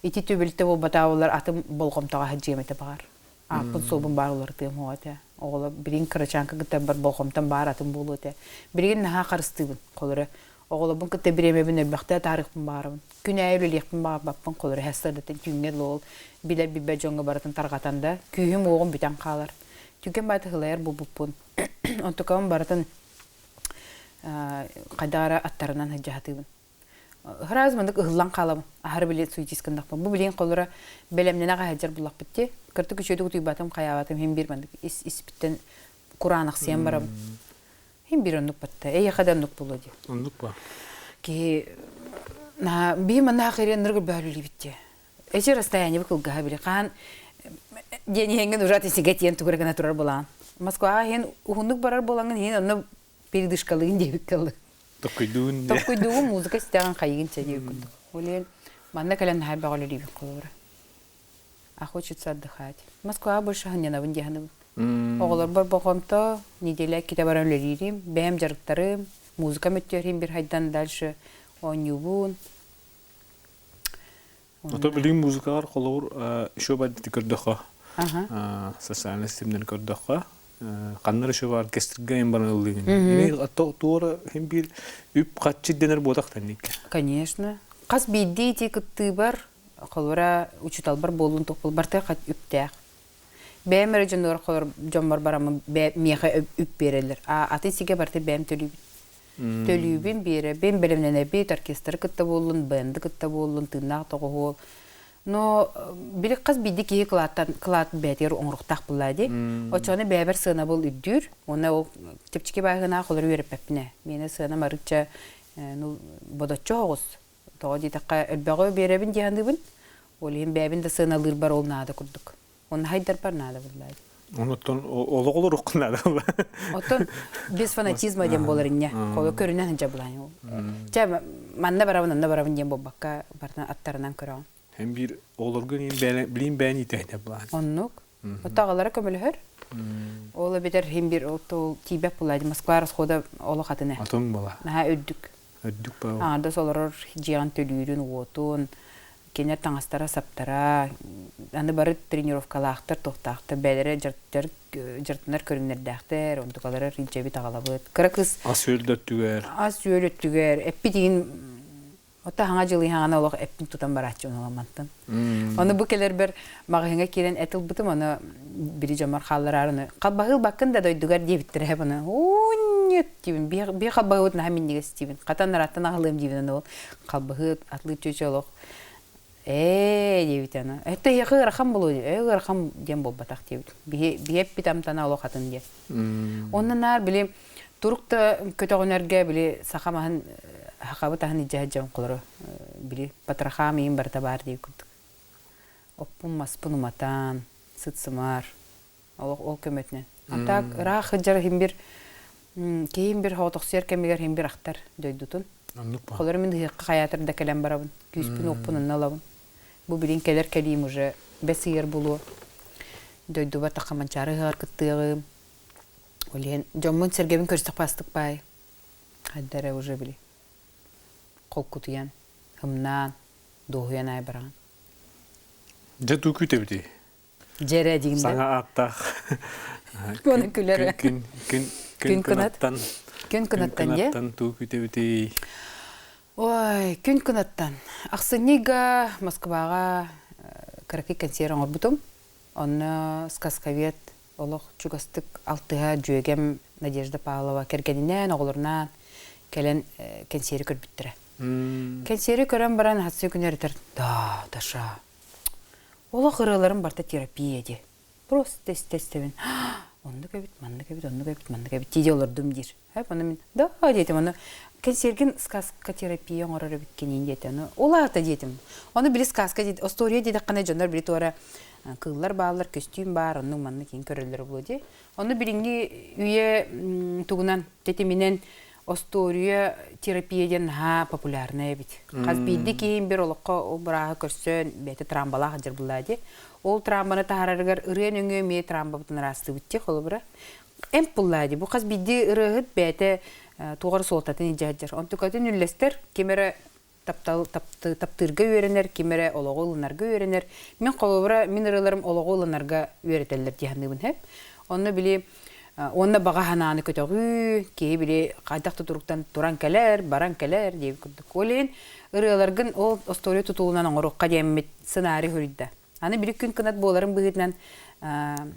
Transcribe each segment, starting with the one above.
Ити түбэлтэ буолбатаа атын болҕомтоҕо сылдьыам этэ баҕар. Ааппын суобун баар уларытыам оҕо этэ. Оҕолор билигин кырачаанка кытта бар болҕомтом баар атын буолуо этэ. Билигин наһаа харыстыыбын. Холоро оҕолорбун кытта бириэмэбин элбэхтэ атаарыахпын баҕарабын. Күн аайы үлэлиэхпин баҕарбаппын. Холоро сарсыардаттан түүҥҥэ лоол билэр билбэт дьоҥҥо барытын тарҕатан да күүһүм-уоҕум бүтэн хаалар. Түгэн баайта сылайар буолбуппун. Онтукабын барытын хайдах эрэ аттарынан сылдьаһатыыбын. Сразу маннык ыһыллан хаалабын. Аһары били суетись гыннахпын. Бу билигин холура бэлэмнэнэ хаһыдьар буллахпыт дии. Кыртык үчүгэйдик утуйбатым, хайаабатым, иһин биир маннык ис испиттэн кураанахсыйан барабын. Иһин биир оннук батта. Эйиэхэ да оннук буолуо дии. Оннук ба. Киһи наһаа биһи манна хахыйрыан ныргы бөһөлүүлүүбүт дии. Эчи расстояние кылгаһа били хаан диэн иһэҥҥин уже атисигэ тиэн тугура гына турар булаан. Москваҕа иһин уһуннук барар буолаҥҥын иһин онно передышкалыын диэбиккэ дылы. Токкуйдуун. Токкуйдугун музыка истэҕин хайыгын чэ диэбит курдук. Ол манна кэлэн наһаа бөҕөлөлүүбүн холобура. А хочется отдыхать. Москваҕа больше сынньанабын дии саныыбын. Оҕолорбор болҕомто, неделя иккитэ баран үлэлиирим, бэйэм дьарыктарым, музыка мүттүөрүм бир хайдан дальше оонньуубун. Ото билигин музыкаҕар холобур еще бардити көрдөххө социальный ситимнэн көрдөххө ханна еще бар оркестрга эн баран ыллыгын. Ини туора хим биир үп хаччы дэнэр буотах тэнникке. Конечно. Хас биирдии ити кыттыыбар холобура учууталбар буолуун туох барыта үптээх. Бэйэм эрэ дьонугар холор дьоммор бараммын миэхэ үп биэрэллэр. А атын сигэ барыта бэйэм төлүүбүн. Төлүүбүн, биэрэбин, бэлэмнэнэбит, оркестры кытта буоллун, бенды кытта буоллун, тыыннаах тоҕуһуол. Но били хас биирдии киһи кылааттан кылаат бэйэтигэр оҥоруохтаах буоллаа дии. Оччоҕуна бэйэбэр сыанабыл үрдүүр. Уонна ол чэпчэки бааһынаах олору үөрэппэппин ээ. Миэнэ сыанам арыычча ну бодоччу оҕус. Тоҕо диэтэххэ элбэҕи биэрэбин дии саныыбын. Ол иһин бэйэбин да сыаналыырбар ол наада курдук. Онно хайдарбар наада буоллаа дии. Онуттан олох олоруоххун наада буолла. Оттон без фанатизма диэн буолар инньэ. Холо көрүнэн сылдьа булаан. Чэ, манна барабын, онно барабын диэн буолбакка, барытын аттарынан көрөҕүн. Һэн биир оҕолорго билин бэйэн иитэһинэ булаан. Оннук. Отто аҕалара көмөлөһөр. Ол эбэтэр хим бир ол тиийбэт буолаа Москва расхода олох атын ээ. Атын буола. Наһаа үрдүк. Үрдүк баа. Аҥардас олорор дьиэҕин төлүүрүн, уотун, кинилэр таҥастара-саптара, аны бары тренировкалаахтар, туохтаахтар, бэйэлэрэ дьарыктанар көрүҥнэрдээхтэр, онтукалара илдьэбит аҕалабыт. Кыра кыыс Ас-үөл да өттүгэр. Ас-үөл өттүгэр эппит иһин Оттон хаҥа дьыл иһаҕана олох эппин тутан барааччы ону Ону бу кэлэрбэр маҕаһыыҥҥа киирэн эт ылбытым, ону бири дьоммор хааллараары халбаһыы ылбаккын да дойдугар диэбиттэрэ бұны. Оо, нет диибин, биир халбаһыыбыт наһаа минньигэс диибин. Хатан нараттан аҕалыам диибин аны ол халбаһыы атлыы чүчэ олох ээ диэбит аны. Это эһиэхэ ыарахан буолуо диэ. Ээ ыарахан диэн буолбатах диэбит. Биһи биһи эппит амтана олох атын диэн. Онно наар били Турук да көтөҕүнэргэ били саха маһын хахабыт аһын илдьэ сылдьан холоро били батрахаам иин барыта баар дии курдук. Оппун маспын уматан, сыт-сымар олох ол көмөтүнэн. А так ыраах сылдьар иһин бир киһим бир хоҕотохсуйар кэмигэр иһин бир ахтар дойдутун. Холоро мин ыһыахха хайаатар да кэлэн барабын. Күүспүн уоппун онно ылабын. Бу билин кэлэр кэлиим уже бэс ыйар булуо. Дойдубар тахха Манчаары ыһыаҕар кыттыаҕым. Ол иһин дьоммун-сэргэбин көрсөхпө астык баай. Хайда эрэ уже били холкутуйан, ымнаан, дуоһуйан аай бараҕын. Дьэ туу күүтэбитий? Дьэ эрэ диигин да. Саҥа ааттаах Күн күлэр. Күн күн күн кынаттан. Күн кынаттан дьэ. Күн туу күүтэбитий? Ой, күн кынаттан. Ахсынньыга Москваҕа кыракый кэнсиэр оҥорбутум. Онно сказковед олох чугастык алтыһа дьүөгэм Надежда Павлова кэргэнинээн, оҕолорунаан кэлэн кэнсиэри көрбүттэрэ. Кэнсиэри көрөн баран хасыы күн эритэр да, Даша, олох ырыаларым барыта терапия дии. Просто истэ-истэбин оннук эбит, маннык эбит, оннук эбит, маннык эбит дии олордум диир. Ону мин да диэтим, ону кэнсиэргин сказка терапия оҥорор эбиккиниин диэтэ. Ону ол аата диэтим. Ону били сказка диэт, остуоруйа диэтэххинэ дьоннор били туора кыыллар бааллар, көстүүм баар, оннук маннык иин көрөллөр буолуо дии. Ону билиҥҥи үйэ тугунан тэтиминэн остуоруйа терапия диэн наһаа популярнай эбит. Хас биирдии киһи бир олоххо ол бырааһы көрсөн бэйэтэ трамбалаах сылдьар буоллаа дии. Ол трамбаны таһаарарыгар ырыа нөҥүө эмиэ трамбабытын ыраастыыбыт дии холобура. Эмп буллаа дии. Бу хас биирдии ырыаһыт бэйэтэ туох эрэ суолтатын илдьэ сылдьар. Онтукатын үллэстэр ким эрэ таптал таптыырга үөрэнэр, ким эрэ олоҕу ылынарга үөрэнэр. Мин холобура, мин ырыаларым олоҕу ылынарга үөрэтэллэр дии саныыбын һэп. Онно били уонна баҕа санааны көтөҕүү, киһи били хайдах да туруктан туран кэлэр, баран кэлэр диэбит курдук. Ол иһин ырыаларгын ол остуоруйа тутулунан оҥоруохха диэммит сценарий суруйда. Аны били күн кынат буоларын быһыытынан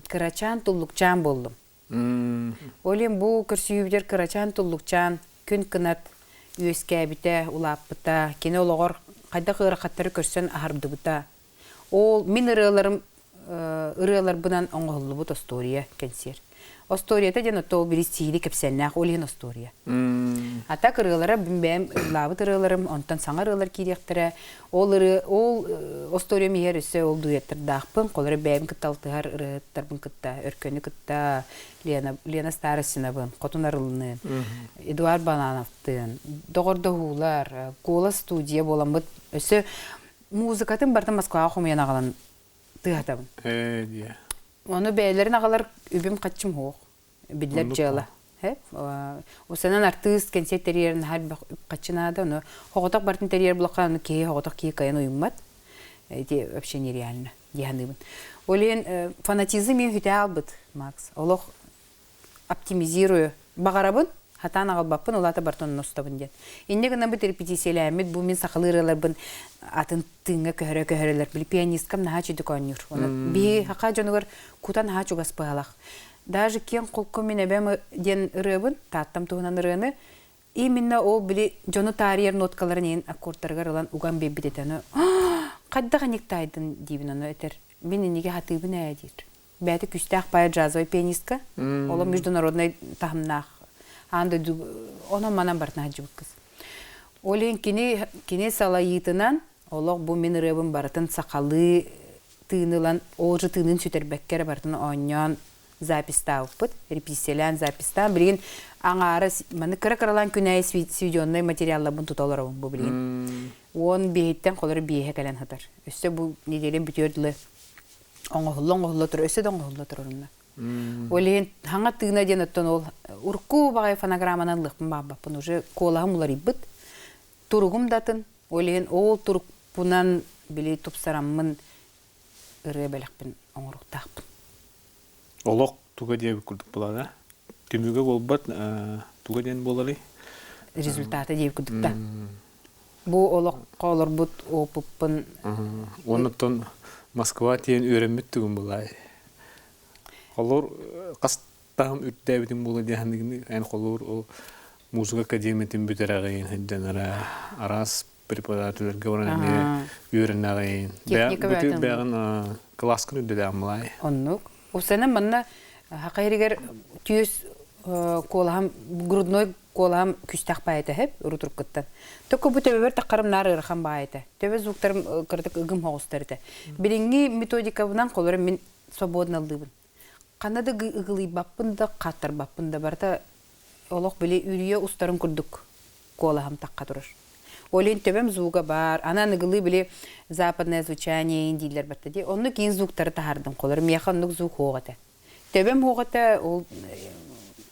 кырачаан туллукчаан буоллум. Ол иһин бу көрсүһүүбүтүгэр кырачаан туллукчаан күн кынат үөскээбитэ, улааппыта, кини олоҕор хайдах ыарахаттары көрсөн аһардыбыта. Ол мин ырыаларым ырыаларбынан оҥоһуллубут остуоруйа кэнсиэр. Остуоруйата диэн оттоо ол били сиһили кэпсээннээх ол иһин остуоруйа. А так ырыалара бэйэм ыллаабыт ырыаларым, онтон саҥа ырыалар киириэхтэрэ. Ол ырыа ол остуоруйам иһэр өссө ол дуэттардаахпын, холоро бэйэм кытта алтыһар ырыаһыттарбын кытта, Өркөнү кытта, Лена, Лена Старостинабын, Хотун Арылыныын, Эдуард Банановтыын, доҕордоһуулар, Куола студия буоламмыт өссө музыкатын барытын Москваҕа хомуйан аҕалан тыаһатабын. Ээ диэ. Ону бэйэлэрин аҕалар үбүм-хаччым суох. Биллэр дьыала. Усанан артыыс кэнсиэт тэрийэрин наһаа элбэх үп-хаччы наада. Ону хоҕотох барытын тэрийэр булахха аны киһи хоҕотох киһи кыайан уйуммат. Ити вообще нереально дии саныыбын. Ол иһин фанатизм иһин хүтэ аалбыт, Макс. Олох оптимизирую. Баҕарабын, хатаан аҕалбаппын, ол аата барытын онно устабын диэн. Инньэ гынан бу репетициялээммит, бу мин сахалыы ырыаларбын атын тыыҥҥа көһөрө-көһөрөлөр. Били пианисткам наһаа үчүгэй оонньуур. Оны биһи хаха дьонугар кута наһаа чугас быһалах. Даже киэҥ холку мин эбэм диэн ырыабын, Тааттам туһунан ырыаны, именно ол били дьону таарыйар ноткаларын иһин аккордтарыгар ылан уган биэрбит этэ. Ону хайдах инник таайдын диибин ону этэр. Мин инниги хатыыбын ээ диир. Бэйэтэ күүстээх пая джазовай пианистка, олом международнай таһымнаах аан дойду онон-манан барытын сылдьыбыт кыз. Ол иһин кини кини салайыытынан олох бу мин ырыабын барытын сахалыы тыын ылан, ол же тыынын сүтэрбэккэ эрэ барытын оонньоон записьтаабыппыт, репетициялээн записьтаан, билигин аҥаара маны кыра-кыралаан күн аайы сведеннай материалларбын тута олоробун бу билигин. 15-тэн холоро биэһэ кэлэн сытар. Өссө бу неделям бүтүөр дылы оҥоһулла оҥоһулла турар, өссө да оҥоһулла турар онно. Ол иһин хаҥа тыына диэн оттон ол урукку баҕайы фонограмманан ылыахпын баҕарбаппын, уже куолаһым уларыйбыт, туругум да атын, ол иһин ол турукпунан били тупсараммын ырыа бэлэхпин оҥоруохтаахпын. Олох туга диэбит курдук буолара. Түмүгэ буолбат, туга диэн буоларый? Результата диэбит курдук да. Бу олоххо олорбут опыппын Оннуттан Москва тиийэн үөрэммит түгүн булай. Холор хас таһым үрдээбитин буола диэханныгын эн холуур ол музыка академиятын бүтэрэҕин сылдьанара араас преподавателлэргэ баран эмиэ үөрэнэҕин. Техника Бүтү бэҕин кылааскын үрдэлээн булай. Оннук. Усанан манна хака иригер түөс куолаһам грудной куолаһам күстэх баайыта хэп урутуруккуттан. Tokko бу төбөбөр таххарым наар ыарахан баайыта. Төбө звуктарым кырдык ыгым хоҕустар этэ. Билиҥҥи методикабынан холорум мин свободно ыллыыбын. Ханна да ыгылыйбаппын да, хааттарбаппын да барыта олох били үрүйэ устарын курдук куолаһым тахха турар. Ол иһин төбөм звуга баар, аны аныгылыы били западное звучание дииллэр барта дии. Оннук киин звуктары таһаардым холор. Миэхэ оннук звук суох этэ. Төбөм суох этэ, ол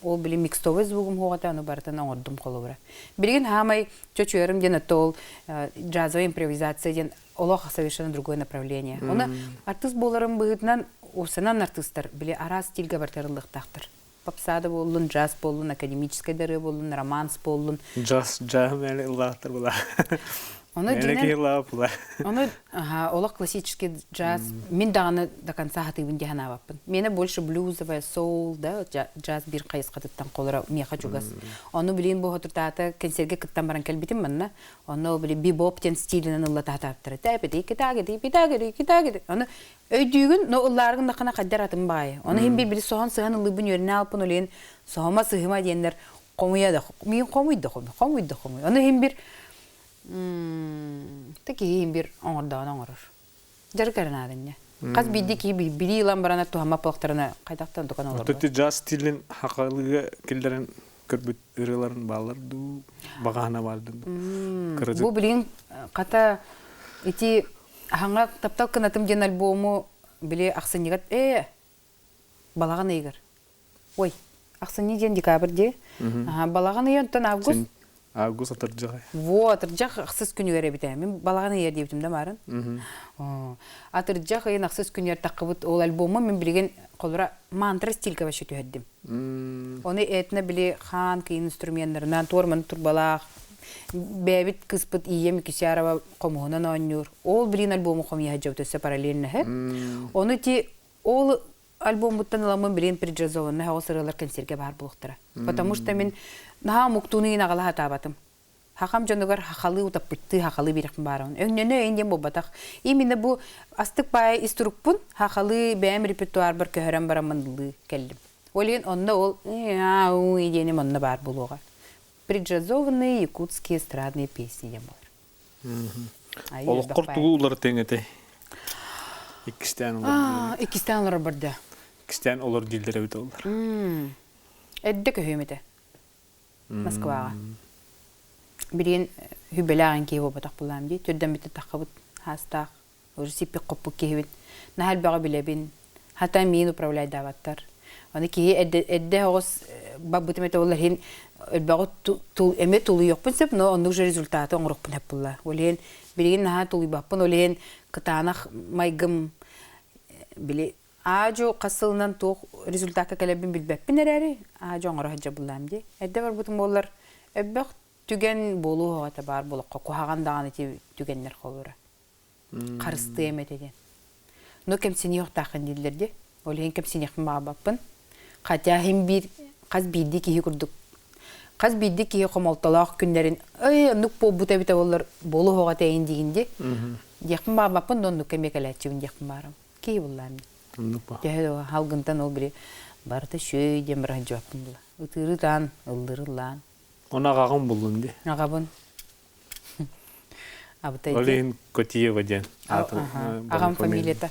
ол били микстовый звугум суох этэ, ону барытын оҥордум холобура. Билигин хаамай чочуйарым диэн это ол джазовая импровизация диэн олох совершенно другое направление. Оны артыыс буоларым быһыытынан уопсанан артыыстар били араас стильгэ барытарыллыахтаахтар. Попса да буоллун, джаз буоллун, академическай да ырыа буоллун, романс буоллун. Джаз, джаз мэли ыллаахтар була. Ону Мэли киһи ыллаабыт була. Ону олох классический джаз мин даҕаны до конца хатыыбын дии санаабаппын. Миэнэ больше блюзовая, соул, да, джаз биир хайысхатыттан холоро миэхэ чугас. Ону билин бу хотуртаата концерге кыттан баран кэлбитим манна. Онно били бибоп диэн стилинэн ыллатаатааттара. Тэпити китагити питагити китагити. Ону өйдүүгүн, но ыллааргын дахына хайдар атын баайы. Ону иһин били соһон сыһан ыллыыбын үөрэнэ алпын олейин соһома сыһыма диэннэр хомуйа да миин хомуй да хомуй, хомуй да хомуй. Ону иһин бир та киһи иһин бир оҥордоҕун оҥорор. Дьарык эрэ наада инньэ. Хас биирдии киһи билии ылан баран туһаммат буоллахтарына хайдахтан тукан олорбот. Оттон джаз стилин хахалыга киллэрэн көрбүт ырыаларын баалар дуу, баҕаһына баалдын дуу. Бу билигин хата ити хаҥа таптал кынатым диэн альбому били ахсынньыга балаҕан ыйыгар. Ой, ахсынньы диэн декабрь дии. Балаҕан ыйы онтон август. Август атырдьах. Во, атырдьах ахсыс күнүгэр эбитэ. Мин балаҕан ыйар диэбитим да маарын. Атырдьах ыйын ахсыс күнүгэр таххыбыт ол альбоммун мин билигин холура мантра стилька вообще түһэрдим. Ону этно били хаан кыйын инструменнарынан туорман турбалаах бэйэбит кыыспыт Ия Микисярова хомуһунан оонньуур. Ол билин альбому хомуйа сылдьабыт өссө параллельно. Ону ти ол альбоммуттан ыламмын билин преджазованный оҕо сырыалар кэнсиэргэ баар буолуохтара. Потому что мин наһаа омуктууну иин аҕала сатаабатым. Хахам дьонугар хахалыы утаппыттыы хахалыы биэрэхпин баарабын. Өҥнөнө өйүн диэн буолбатах. Именно бу астык баайы ис турукпун хахалыы бэйэм репертуарбар көһөрөн бараммын ылыы кэллим. Ол иһин онно ол диэним онно баар буолуоҕа. Преджазованные якутские эстрадные песни диэн буолар. Олоххор тугу уларытыаҥ этэй? Иккистээн олор. Иккистээн олорор барда. Иккистээн олор дииллэр эбит олор. Эрдэ көһүөм этэ. Москваҕа. Билигин хүбэлээҕин киһи буолбатах булаам дии. Түрдэммитэ таххабыт хаастаах Уже сиппик-хоппук киһибин. Наһаа элбэҕи билэбин. Хата миин управляйдаабаттар. Аны киһи эрдэ, эрдэ оҕус барбытым этэ ол иһин элбэҕи эмиэ тулуйуохпун сөп, но оннук же результаты оҥоруохпун сөп буолла. Ол иһин билигин наһаа тулуйбаппын, ол иһин кытаанах майгым били аадьу хас сылынан туох результакка кэлэрбин билбэппин эрээри, аадьу оҥоро сылдьар буллаам дии. Эрдэ барбытым буоллар, элбэх түгэн буолуо этэ баар болоххо куһаҕан даҕаны ити түгэннэр холура. Харыстыам этэ диэн. Но кэмсиниэхтааххын дииллэр дии. Ол иһин кэмсиниэхпин баҕарбаппын. Хотя иһин биир хас биирдии киһи курдук хас биирдии киһи хомолтолоох күннэрин эй оннук буолбута эбитэ буоллар буолуоҕа тэйин диигин дии. Диэхпин баҕарбаппын да оннукка эмиэ кэлээччибин диэхпин баарым. Киһи буллаам дии. Оннук ба. Төһө да халгынтан ол били барыта шөй диэн баран дьуоппун була. Ытыыры ытаан, ыллыыры ыллаан. Оны аҕаҕын буллун дии. Аҕабын. Ол иһин Котиева диэн аатын Аҕам фамилията.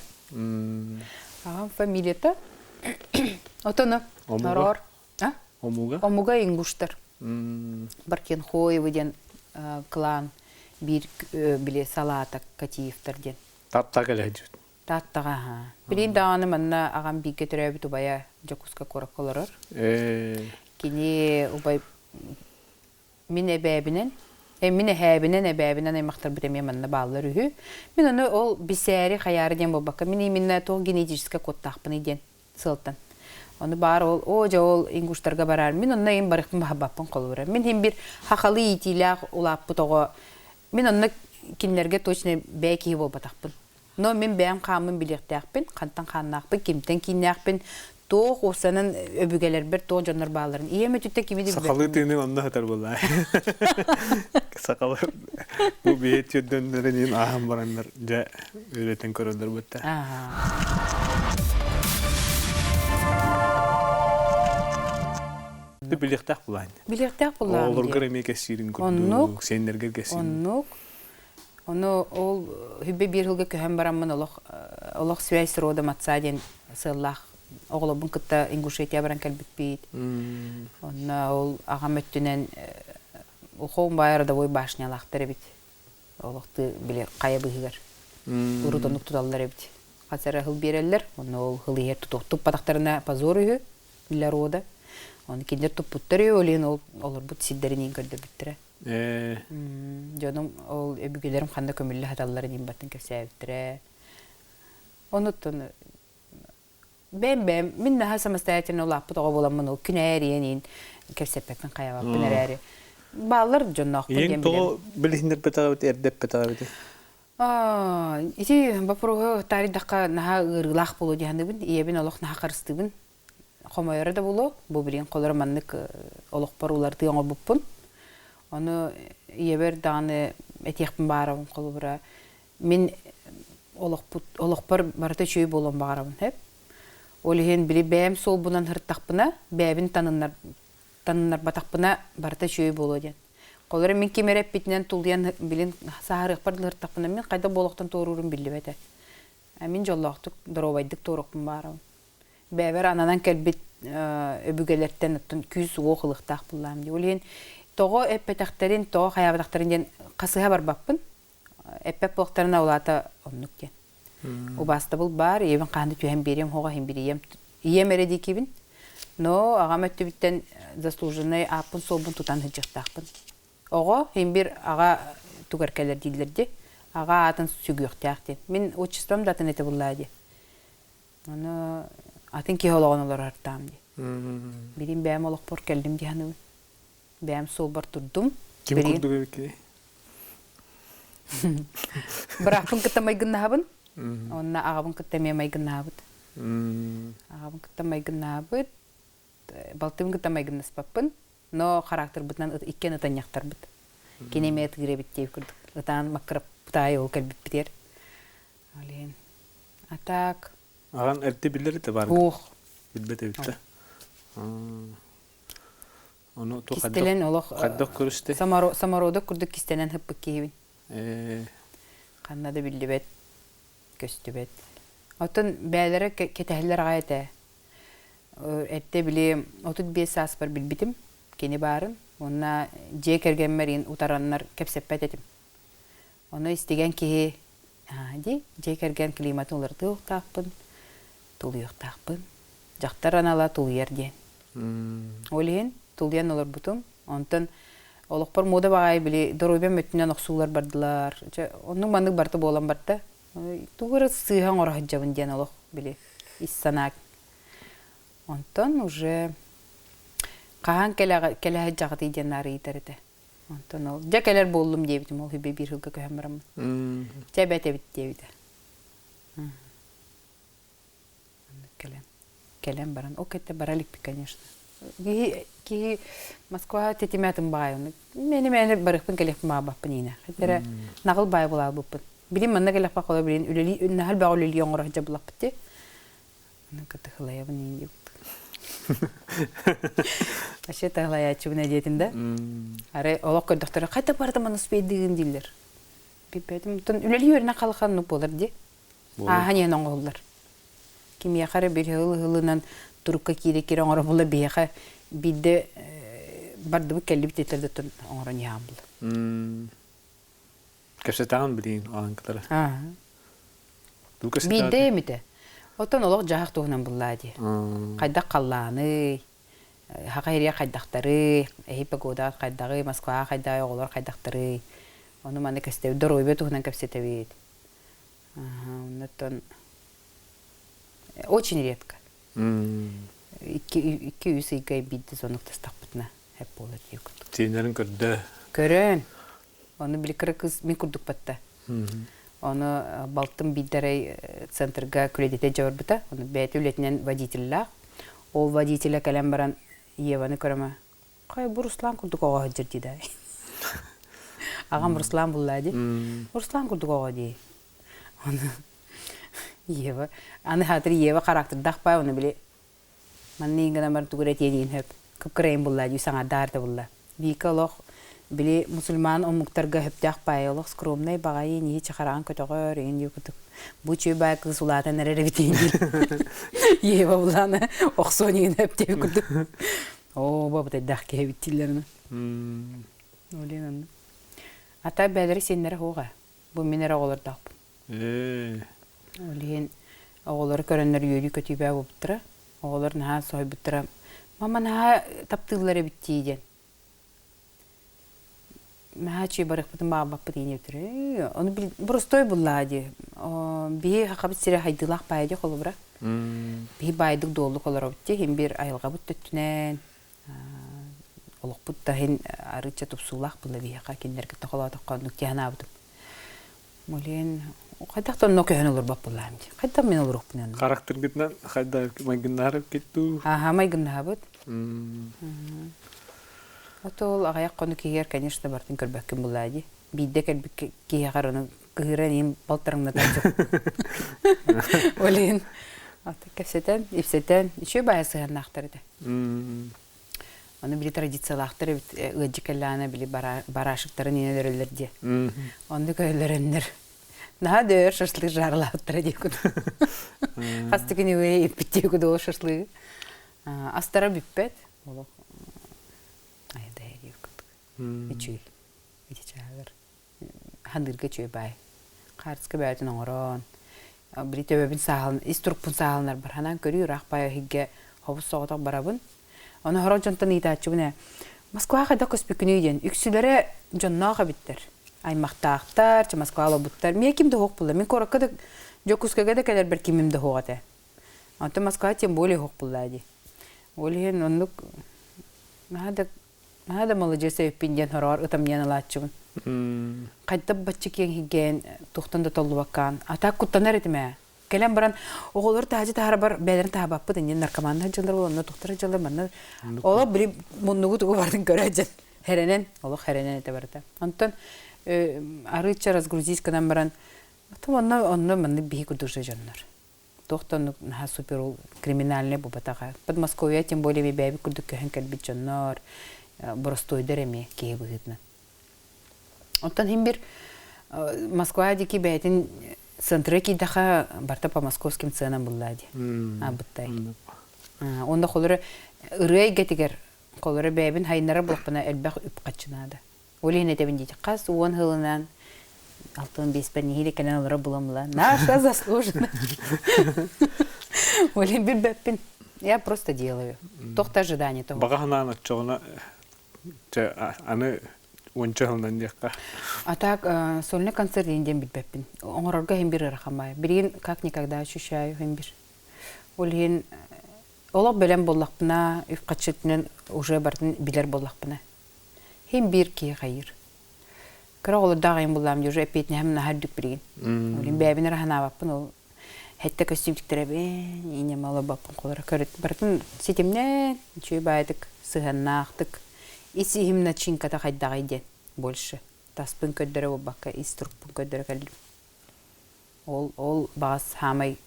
Аҕам фамилията Отоно. Омуга. Омуга? Омуга ингуштар. Баркенхоевы диэн клан биир били салаата Котиевтар диэн. Таптака кэлэһдьүт. Тааттаҕа аһаа. Билигин даҕаны манна аҕам бииргэ төрөөбүт убайа Дьокуускай куоракка олорор. Кини убай Мин эбээбинэн, мин эһээбинэн, эбээбинэн аймахтарбыт эмиэ манна бааллар үһү. Мин ону ол бисээри хайаары диэн буолбакка, мин именно туох генетическэй кодтаахпыный диэн сыалтан. Ону баар ол, оо дьэ ол ингуштарга бараар. Мин онно им барыхпын баһабаппын холобура. Мин иһин бир хахалы иитиилээх улааппыт оҕо, мин онно кинилэргэ точно бэйэ киһи буолбатахпын. Но мин бэйэм хааммын билиэхтээхпин, хантан хааннаахпын, кимтэн кииннээхпин, туох уопсанан өбүгэлэрбэр туох дьоннор баалларын. Ийэм өтүттэ кими да Сахалыы тыыны онно сытар буоллаа. Сахалар бу биһи түрдөннөрүн ааһан бараннар дьэ үлэтин көрөллөр бутта. Билиэхтээх булаан. Билиэхтээх булаан. Оҕолоргор эмиэ кэссиирин курдук, сиэннэргэр кэссиирин. Оннук. Ону ол хүббэ биир сылга көһөн бараммын олох олох связь с родом отца диэн сыаллаах оҕолорбун кытта Ингушетия баран кэлбиппит. Онно ол аҕам өттүнэн Ухоун баай родовой башнялаахтар эбит. Олохтуу били хайа быыһыгар урут оннук туталлар эбит. Хас эрэ сыл биэрэллэр, онно ол сыл иһэр тутуох туппатахтарына позор үһү для рода. Ону кинилэр туппуттар үһү, ол иһин ол олорбут сирдэрин көрдөрбүттэрэ. Дьонум ол өбүгэлэрим ханна көмүллэ сыталларын диэн баттын кэпсээбиттэрэ. Онуттан бэйэм-бэйэм мин наһаа самостоятельно улааппыт оҕо буоламмын ол күн ээриэн иин кэпсэппэппин хайабаппын эрээри бааллар дьонноохпун Ийэҥ диэн тоҕо билэбин. билиһиннэрбэтэҕэ эрдэ эппэтэҕэ Ити боппуруоһу таарыйдахха наһаа ыарыылаах буолуо дии саныыбын. Ийэбин олох наһаа харыстыыбын. Хомойоро да буолуо, бу билигин холоро маннык олохпор уларытыы оҥорбуппун. Ону ийэбэр даҕаны этиэхпин баарабын холобура мин олохпут олохпор барыта үчүгэй буолуон баҕарабын сөп. Ол иһин били бэйэм суолбунан сырыттахпына, бэйэбин таныннар таныннарбатахпына барыта үчүгэй буолуо диэн. Холобура мин ким эрэ эппитинэн тулуйан билин сааһырыахпар дылы сырыттахпына мин хайдах буолуохтан туоруурум биллибэтэ. Мин дьоллоохтук, доруобайдык туоруохпун баарабын. Бэйэбэр ананан кэлбит өбүгэлэртэн оттон күүс-уох ылыахтаах буоллаҕым дии. Ол иһин тоҕо эппэтэхтэрин, тоҕо хайаабатахтарын диэн хасыһа барбаппын. Эппэт буолтарына улаата оннук диэн. Убаастабыл баар, ийэбин хаһан да түһэн биэриэм, хоҕо иһин бириэм. Ийэм эрэ диэкибин. Но аҕам өттүбүттэн заслуженный ааппын-суолбун тутан сылдьыахтаахпын. Оҕо син биир аҕа тугар кэлэр дииллэр дии. Аҕа аатын сүгүөхтээх диэн. Мин отчеством да атын этэ буллаа дии. Ону атын киһи олоҕун олорортаам дии. Билин бэйэм олохпор кэллим дии саныыбын. Бэйэм суолбар турдум. Ким курдук эбиккиний? Бырааппын кытта майгыннаһабын. Онно аҕабын кытта эмиэ майгыннаабыт. Аҕабын кытта майгыннаабыт. Балтыбын кытта майгыннаспаппын. Но характербытынан иккиэн ытанньахтарбыт. Кини эмиэ ытыыр эбит диэбит курдук. Ытаан маккыраппытаайы ол кэлбиппитигэр. Олен. А так... Аҕан эрдэ биллэр этэ баар. Суох. Билбэт эбит да. Ону ту Кистэлэн олох хайдах көрүстэ? Самородок курдук кистэнэн хыппыт киһибин. Э Ханна да биллибэт, көстүбэт. Оттон бээлэрэ кэтэһэллэр аҕай этэ. Эрдэ били 35 сааспар билбитим кини баарын. Уонна дьиэ кэргэммэр иин утараннар кэпсэппэт этим. Ону истигэн киһи дии дьиэ кэргэн климатын уларытыахтаахпын, тулуйуохтаахпын. Дьахтар анала тулуйар диэн. Ол иһин тулуйан олорбутум. Онтон олохпор муода баҕайы били доруобуйам өттүнэн охсуулар бардылар. Чэ, оннук-маннык барыта буолан барда. Тугу эрэ сыыһа оҥоро сылдьабын диэн олох били ис санаа. Онтон уже хаһан кэлэ кэлэ сылдьаҕытый диэн арыйдар этэ. Онтон ол дьэ кэлэр буоллум диэбитим ол хүбэ биир сылга көһөн бараммын. Чэ эбэт эбит диэбитэ. Оннук кэлэн кэлэн баран ол кэттэ бара иликпит конечно. Киһи киһи Москва тэтимэ атын баҕайы оннук мээнэ мээнэ барыахпын кэлиэхпин баҕарбаппын иинэ. Хотя наҕыл баай булаабыппын. Билин манна кэлэхпэ холо билин үлэлии наһаа элбэх үлэлии оҥоро сылдьар буллахпыт дии. Аны кытыхылайабын иин диэбит. Вообще тыһылайааччыбын диэтим да. Арай олох көрдөхтөрө хайда барда манна успейдыгын дииллэр. Билбэтим. Оттон үлэлии үөрэнэ халахан нук буолар дии. Ааһан иһэн оҥоһуллар. Кимиэхэ эрэ бир ыһыл-ыһылынан турукка киирэ-киирэ оҥоро була биһиэхэ биирдэ бардыбыт кэллибит диэтэр да оҥорон иһэҕин була. Кэпсэтэҕин билигин аан кытары. Биирдэ эмитэ. Оттон олох дьаһах туһунан буллаа дии. Хайдах халлааный, хаха ириэ хайдахтарый, эһи погода хайдаҕый, Москваҕа хайдаҕый, оҕолор хайдахтарый. Ону маны кэстэбит, доруобуйа туһунан кэпсэтэбит. Оннуттан очень редко. Икки-үс ыйга биирдэ звонок тастахпытына хэп буолар дии курдук. Сиэннэрин көрдө. Көрөн. Ону били кыра кыыс мин курдук батта. Ону балтым биирдэрэй центрга күлэдитэ дьабарбыта. Ону бэйэтэ үлэтинэн водителлаах. Ол водителя кэлэн баран Еваны көрөмө Хай бу Руслан курдук оҕо сылдьар дии да. Аҕам Руслан буллаа дии. Руслан курдук оҕо дии. Ону Ева, аны хаатыр Ева характердаах баа, ону били манны гынан баран тугу эрэ этиэн сөп. Кып-кырайын буллаа дии, саҥардаар да булла. Вика олох били мусульман омуктарга сөптөөх баайы олох скромнай баҕайы нии чахараан көтөҕөр иҥин дии курдук. Бу үчүгэй баай кыыс улаатан эрэр эбит диир. Ева булаана охсуон иҥин сөп диэбит курдук. Оо, бабытайдаах киһи эбит дииллэрин. Олен онно. Ата бээлэри сиэннэрэ суоҕа. Бу мин эрэ оҕолордоохпун. Ол иһин оҕолору көрөннөр үөрүү-көтүү бээ буолбуттара. Оҕолор наһаа соһуйбуттара. Мама наһаа таптыыллар эбит дии диэн. Наһаа үчүгэй барыахпытын баҕарбаппыт иин диэбиттэрэ. Ону боростуой буллаа дии. Биһи хахабыт сирэ хайдыылаах баайа дии холобура. Биһи баайдык-дуоллук олоробут дии. Иһин биир айылҕабыт төттүнэн олохпут да иһин арыычча тупсуулаах буолла биһиэхэ кинилэргэ холоотоххо оннук дии санаабытым. Блин, хайдах да онно көһөн олорбот буоллаам дии. Хайдах мин олоруохпун онно? Характыргытынан хайдах майгыннаһар эбиккит дуу? Аха, майгыннаһабыт. Ото ол аҕыйах хонук иһигэр, конечно, барытын көрбөккүн буллаа дии. Биирдэ кэлбит киһиэхэр ону кыһыыран иһин балтарыҥнатан Ол иһин кэпсэтэн, ипсэтэн, үчүгэй баайа сыһыаннаахтар этэ. Ону били традициялаахтар эбит ыалдьыт кэллэҕинэ били барашектарын иҥэн өрөллөр диэ. Оннук өлөрөннөр. Наһаа да өр шашлык жарылаабыттара дии курдук. Хас да күн үөһэ иппит дии курдук ол шашлыгы. Астара бүппэт. Олох айда дии курдук. Үчүгэй. Ити чааһыгар. Хандыырга үчүгэй баай. Хаартыска бэйэтин оҥорон, били төбөбүн сааһылан, ис турукпун сааһыланарбар ханаан көрүү ыраах баай иһиггэ хобус соҕотох барабын. Ону хорох дьонтон ыйытааччыбын ээ. Москваҕа хайдах көспүккүнүй диэн үксүлэрэ дьонноох эбиттэр. Аймахтаахтар, чэ Москваҕа олорбуттар. Миэ ким да суох буолла. Мин куоракка да Дьокуускайга да кэлэрбэр кимим да суох этэ. Онтон Москваҕа тем более суох буолла дии. Ол иһин оннук наһаа да наһаа да маладьыас эбиппин диэн хороҕор ытамньыйан ылааччыбын. Хайдах бачча киэҥ иһигэн туохтан да толлубаккаан. А так куттанар этим ээ. Кэлэн баран оҕолор таһдьа таһарабар бэйэлэрин таһабаппыт иннин наркоманнар дьыллар онно тухтар дьыллар манна олох били муннугу тугу барын көрө дьэн хэрэнэн олох хэрэнэн этэ барыта. Онтон арыычча разгрузить гынан баран онно онно маннык биһи курдук дьоннор. Туохтан наһаа супер криминальный буолбатаҕа. Подмосковье тем более бэйэбит курдук көһөн кэлбит дьоннор боростуойдар эмиэ киһи быһыытынан. Оттон иһин бир Москва диэки бэйэтин центры киирдэхэ барта по московским ценам булла ди аабыттай. Онно холоро ырыа эйгэтигэр холоро бэйэбин хайыннара буолахпына элбэх үп хаччынаада. Ол иһин этэбин диэти хас уон сылынан алтын биэспэр нэһиилэ кэлэн олоро буламла. Наша заслуженно. Ол иһин билбэппин. Я просто делаю. Тохта ожидание того. Баҕа санаан оччоҕуна Чэ, аны уонча сылынан диэххэ. А так сольный концерт диэн билбэппин. Оҥорорго иһин бир ыарахан баайы. Билигин как никогда ощущаю иһин бир. Ол иһин олох бэлэм буоллахпына, үп-харчы өттүнэн уже барытын билэр буоллахпына. Иһин биир киһи хайыыр. Кыра оҕолордоох айым буллаам уже эппиэтинэһим наһаа үрдүк билигин. Ол иһин бэйэбин эрэ санаабаппын ол Хэттэ көстүүмтүктэрэбин, инньэ олорбоппун холоро көрүт барытын ситимнээн, үчүгэй баайдык, сыһыаннаахтык, ис иһим начинката хайдаҕый диэн больше таспын көрдөрө буолбакка ис турукпун көрдөрө кэллим. Ол ол баҕас саамай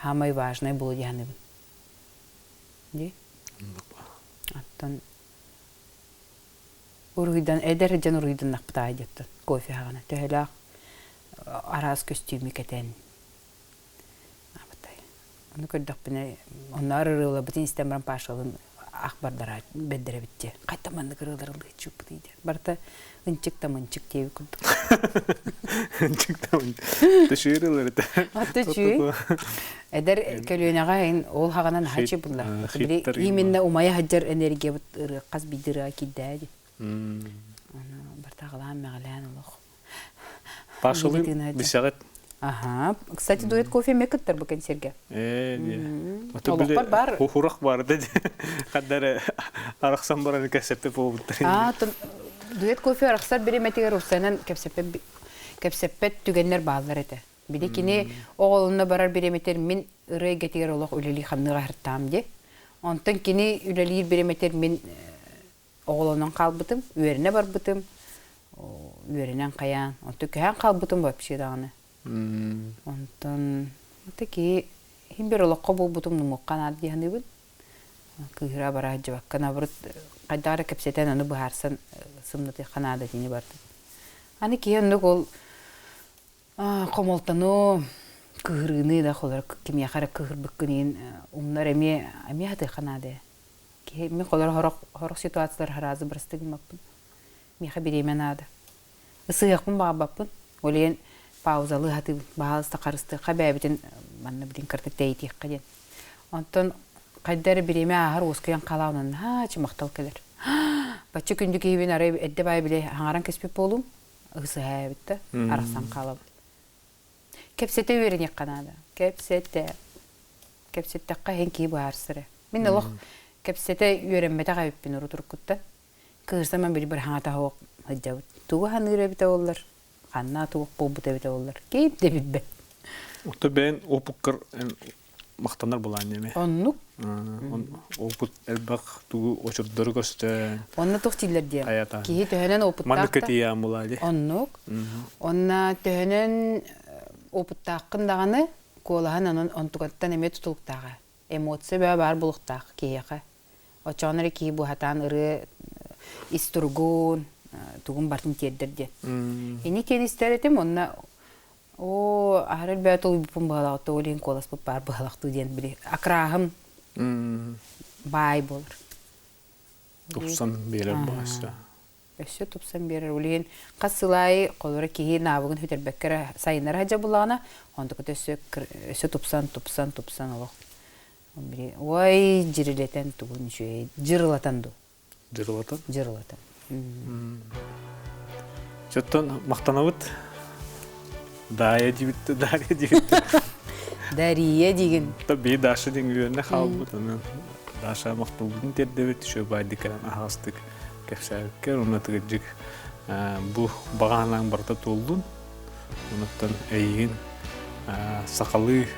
саамай важнай буолуо дии саныыбын. Дии? Оттон уруһуйдан эдэр дьон уруһуйданнахпыт аайы диэттэн кофе аҕана төһөлөөх араас көстүүмү кэтэн абытай ону көрдөхпүнэ онноор ырыаларбытын истэн баран Пашалын ах бардара бэрдэрэбит дии хайта маннык ырыалар ыллыыччыппытый диэн барыта ынчык да мынчык диэбит курдук ынчык да төшүүр ылар этэ Атты чүй эдэр көлүөнэҕэ ин ол хаҕана наһаа чыбылла били именно умайа сылдьар энергиябыт ырыа хас биирдии ырыа киирдээ дии аны бартаҕалаан мэҕилээн олох Пашалыын билсэҕит Аха. Кстати, дуэт кофе эмиэ кыттар бу кэнсиэргэ. Ээ, дии. Олохпор бар. Хурах бар да хаддары арахсан баран кэсэппе буолбуттар. Аа, дуэт кофе арахсар бириэмэтигэр уссанан кэпсэппэт кэпсэппэт түгэннэр бааллар этэ. Били кини оҕолонно барар бириэмэтигэр мин ырыа эйгэтигэр олох үлэлии хамныга аһыртаам дии. Онтон кини үлэлиир бириэмэтигэр мин оҕолонон хаалбытым, үөрэнэ барбытым, үөрэнэн хайаан, онтон көһөн хаалбытым вообще даҕаны. Онтон это киһи иһин бир олоххо буолбутум нумуохха наада дии саныыбын. Кыыһыра бара сылдьыбакка, наоборот, хайдах эрэ кэпсэтэн ону быһаарсан сымнатыахха наада итини бардым. Аны киһи оннук ол хомолтону, кыһырыыны да холоро кимиэхэ эрэ кыһырбыккын иһин умнар эмиэ эмиэ сатыахха наада ээ. Киһи мин холоро сорох сорох ситуациялар сразу бырастыы гыммаппын. Миэхэ бириэмэ наада. Ысыһыахпын баҕарбаппын. Ол иһин паузалыы сатыыбын. Баһаалыста харыстыахха бэйэбитин манна билин кырдык тэйитиэххэ диэн. Онтон хайда эрэ бириэмэ ааһар уоскуйан халаан наһаа махтал кэлэр. Бачча күндү киһибин арай эрдэ баайы били хаҥаран кэспит буолуум. Ысыһа эбит да арахсан хаалабыт. Кэпсэтэ үөрэниэххэ наада. Кэпсэтэ. Кэпсэттэххэ иһин киһи быһаарсар ээ. Мин олох кэпсэтэ үөрэммэтэх эбиппин урут уруккуттан. Кыырсаман били бір хаҥата суох сылдьабыт. Тугу саныыр эбитэ буоллар, ханна туох буолбут эбитэ буоллар, ким да билбэт. Ото бэйэн опуккар махтанар булаан эми. Оннук. Опыт элбэх тугу очурдары көстөн. Онно туох дииллэр диэ. Киһи төһөнөн опыттаах. Маннык кэтийээн булаа ди. Оннук. Онна төһөнөн опыттааххын даҕаны куолаһын онон онтугаттан эмиэ тутулуктааҕа. Эмоция бөҕө баар буолуохтаах киһиэхэ. Оччоҕуна эрэ киһи буһатаан ырыа ис туругун, тугун барытын тиэрдэр диэн. Ини киэн истэр этим, онно оо, аһары элбэҕи толуйбуппун быһалаах, ол иһин куоласпыт баар быһалахтыы диэн били акрааһым баай буолар. Тупсан биэрэр баҕайса. Өссө тупсан биэрэр. Ол иһин хас сыл аайы холоро киһи наабыгын сүтэрбэккэ эрэ сайыннара сылдьар буоллаҕына, онтуката өссө өссө тупсан, тупсан, тупсан олох. Ой, дьирилэтэн тугун үчүгэй, дьырылатан дуу. Дьырылатан. Дьырылатан. Чоттон махтанабыт. Даайа диибит, Дарья диибит. Дария дигин. Би Даша диэн үөрэнэ хаалбыт. Онон Даша махталбытын тиэрдэбит, үчүгэй баайдык кэлэн аһаҕастык кэпсээбиккэр, уонна тыгырдьык бу баҕа санааҥ барыта туоллун. Онуттан эйигин сахалыы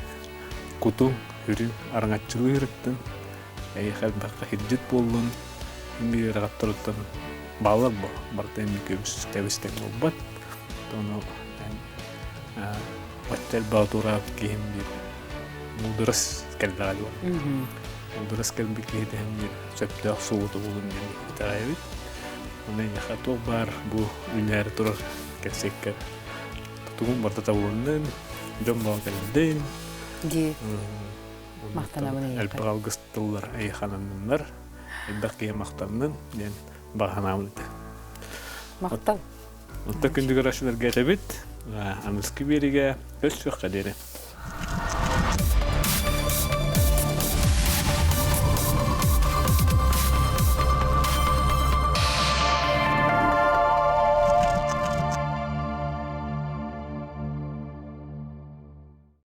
кутуҥ, үрүҥ араҥаччылыы ырыттын, эйиэхэ элбэххэ сирдьит буоллун, биир үөрэҕиттэн баалар бо, барыта эмиэ көбүс тэбис-тэҥ буолбат. Ону бачча элбэҕи туораабыт киһим биир муударас кэллэҕэ дуо. Муударас кэлбит киһи тэһэн биир сөптөөх суолу тобулун диэн итэҕэйэбит. Онон эйиэхэ туох баар бу үүнээри турар кэпсиэккэ тутугун барыта табылыннын, дьон буолан кэллин. Дии. Махтанабын эйиэхэ. Элбэх алгыс тыллар эйиэхэ ананныннар, элбэх киһи махтаннын диэн баҕа санаабын этэ. Махтал. Онтон күндү көрөөччүлэргэ этэбит, аныгыскы биэриигэ өс сүөххэ диэри.